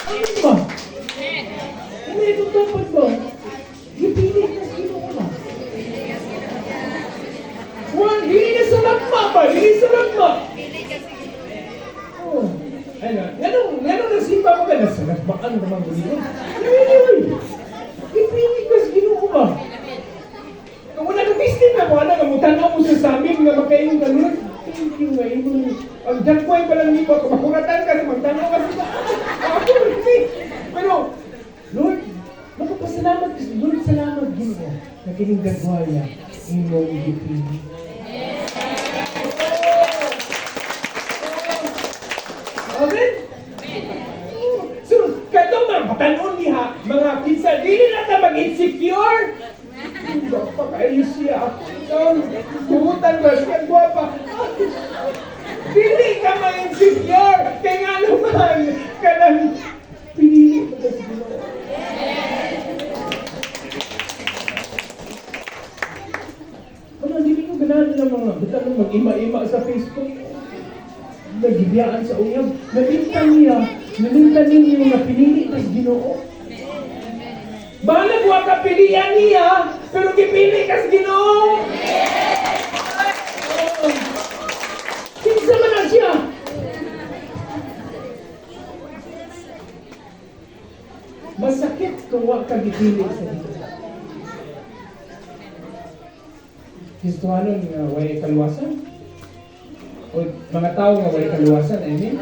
Ano ba? Ano itong dapat ba? Gipili ka sa Ginoo ba? One, dili na sa lagma ba? Dili sa lagma. Oh. Ano, nganong nasimba mo ka na sa lagmaan naman ko dito? Anyway, gipili ka sa Ginoo ba? Kung wala ka bistin na mo, ano, nga mutanaw mo sa samin nga makaingon ka, "Lord, thank you nga, imong, ang dagway pa lang nimo, kung makuratan ka, magtanaw ka sa, ako, hindi." Pero, Lord, makapasalamat ka, Lord, salamat Ginoo, na kining dagwaya, imong gipili. Amen? So, katong mga batanon niha, mga kinsa, dili na ta mag-insecure. Gwapa kayo siya. Buhutan ba siya? Gwapa. Dili ka ma-insecure. Kaya nga naman, kanang pinili mo ka sa Ginoo. Ano, dili ko ganahan ng mga batanon mag-ima-ima sa Facebook. Nagibiyaan sa uyab. Nalimtan niya, nalimtan ninyo nga pinili ka sa Ginoo. Bahalag wa ka pilian niya, pero gipili ka sa Ginoo. Oh. Kinsa man na siya? Masakit kung wa ka gipili sa Ginoo. Kristohanon nga way kaluwasan? O mga tao nga way kaluwasan, I mean,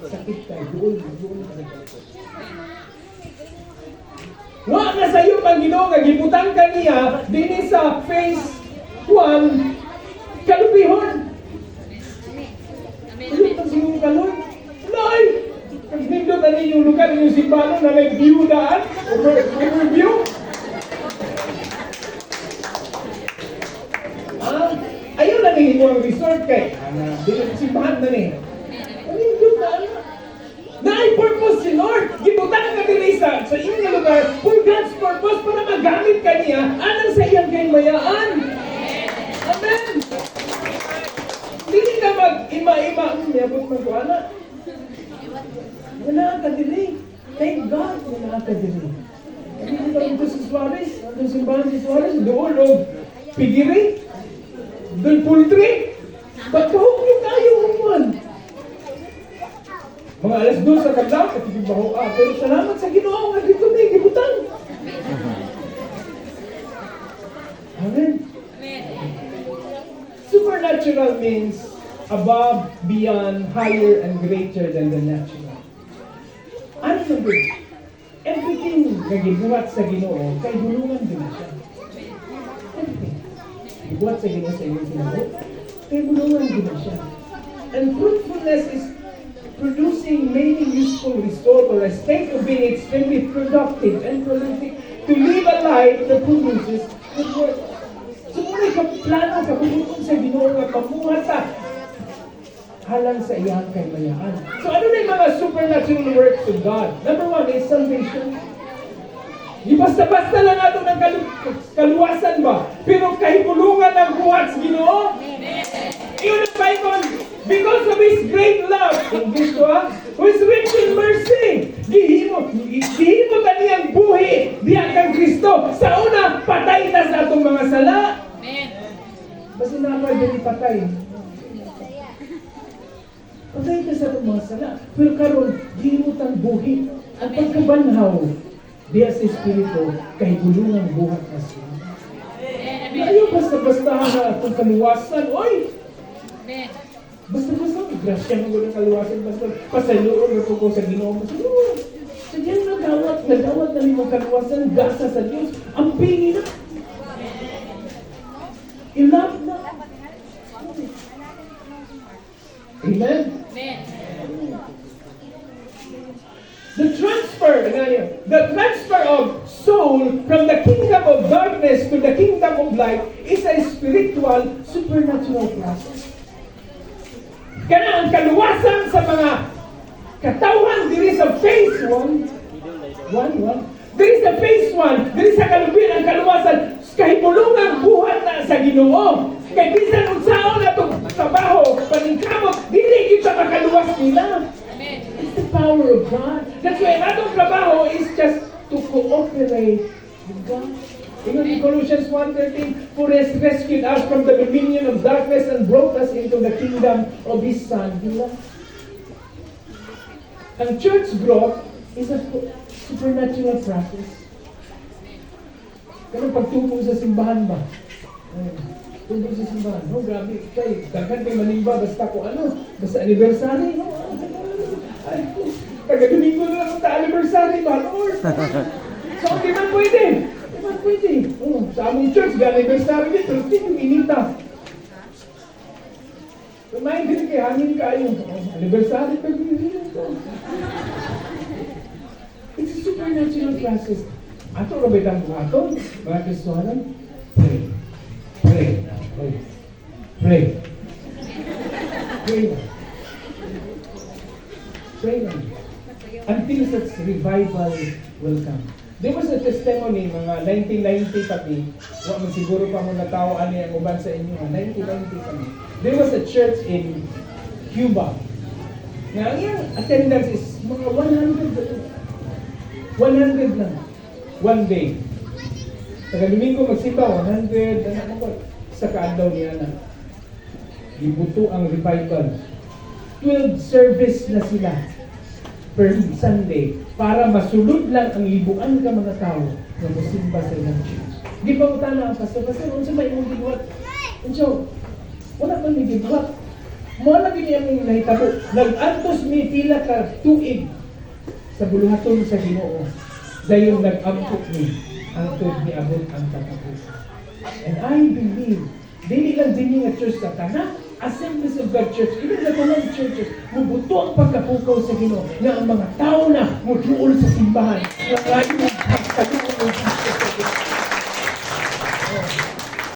sakit ka, duol, duol ka. Wa na sa iyo pang Ginoo nga gibutang ka niya dinhi sa phase 1 kalupihon. Ano pa siguro ka, Lord? Lord! Nindot na ninyong lugar, inyong simbahan na may view daan, overview. Ah, ayaw na ninyo ang resort kay, ana, di simbahan na ni. Nindot na, ana. Naay purpose si Lord. Gibutang ka diri sa inyong lugar for God's purpose para magamit ka niya anang sa iyang kaymayaan. Amen. Dili ka mag-ima-ima, "Niabot man ko ana." Wala ka diri. Thank God, wala ka diri. Dili ka dito sa Suarez, atong simbahan si Suarez, doon o pigiri, doon poultry. Ba't kahog niyo kayo umuan? Mga 2:00 sa kadlaw, katigig ba ah, pero salamat sa Ginoo nga dito ni gibutang. Amen. Supernatural means above, beyond, higher, and greater than the natural. Ano yung good? Everything nga gibuhat sa Ginoo, kay bulungan din siya. Everything. Gibuhat sa Ginoo sa iyong kinabuhi, kay bulungan din siya. And fruitfulness is producing many useful results or a state of being extremely productive and prolific to live a life that produces good work. So muna ka plano ka bubuton sa Ginoo nga pamuhat ta halang sa iyang kaymayaan. So ano na yung mga supernatural works of God? Number one is salvation. Di basta-basta lang ato ng kaluwasan ba? Pero kahibulungan ang buhat sa Ginoo. Iyon ang Bible. Because of His great love, English to ah, who is rich in mercy. Gihimo, gihimo ta niyang buhi diya kang Kristo. Sa una, patay ta sa atong mga sala. Basta na dili patay. Patay ta sa atong mga sala. Pero karon gihimo tang buhi. Ang pagkabanhaw diya sa Espiritu, kay gulungang buhat na siya. Ayaw basta-basta na atong kaluwasan. Oy! Basta-basta, grasya mo ng kaluwasan, basta pasaluon na ko sa Ginoo. Pasaluon. Sa Diyos nagawat na nimong kaluwasan, gasa sa Diyos, ang pingi na. I-love na. Amen? The transfer, the transfer of soul from the kingdom of darkness to the kingdom of light is a spiritual, supernatural process. Kana ang kaluwasan sa mga katawhan diri sa phase 1, 1, 1. Diri sa phase 1, diri sa kalubian ang kaluwasan, kahibulungang buhat na sa Ginoo. Kay bisan unsaon atong trabaho, paningkamot, dili gyud ta makaluwas nila. It's the power of God. That's why ang atong just to cooperate with God. Ingon in Colossians 1:13, "For He has rescued us from the dominion of darkness and brought us into the kingdom of His Son He loves." Ang church growth is a supernatural process. Kanang pagtubo sa simbahan ba? Ay, tubo sa simbahan. No, grabe. Kay, daghan kay manimba, basta ko ano, basta anniversary, no? Ay, taga Domingo na lang ta anniversary ba, Lord? So, di man pwede. Di man pwede. Oh, sa among church, ga anniversary din, pero di yung inita. Kumain din kay hangin kayo. Oh, anniversary pa din. It's a supernatural process. Ato ra ba itang buhaton? Mga Kristohanan? Pray. Pray. Pray. Pray. Pray na. Pray na. Until such revival will come. There was a testimony, mga 1990 pati, wa man siguro pa mo natawo ani ang uban sa inyo, ha? 1990 kami. There was a church in Cuba. Nga ang iyang attendance is mga 100 100 lang. One day. Taga Domingo magsimba, 100, ano ko, sa kaadlaw niya na. Gibuto ang revival. 12 service na sila per Sunday para masulod lang ang libuan ka mga tao nga mosimba sa ilang church. Di pa na ang pastor, "Pastor, unsa may imong gibuhat?" Unsa? Wala man may gibuhat. Mo lang gini among nahitabo. Nag-antos mi pila ka tuig sa buluhaton sa Ginoo. Dayon nag-ampo mi hangtod niabot ang katapusan. And I believe, dili lang dinhi nga church, sa tanan Assemblies of God Church, even sa tanan churches, mubuto ang pagkapukaw sa Ginoo nga ang mga tao na muduol sa simbahan. Nga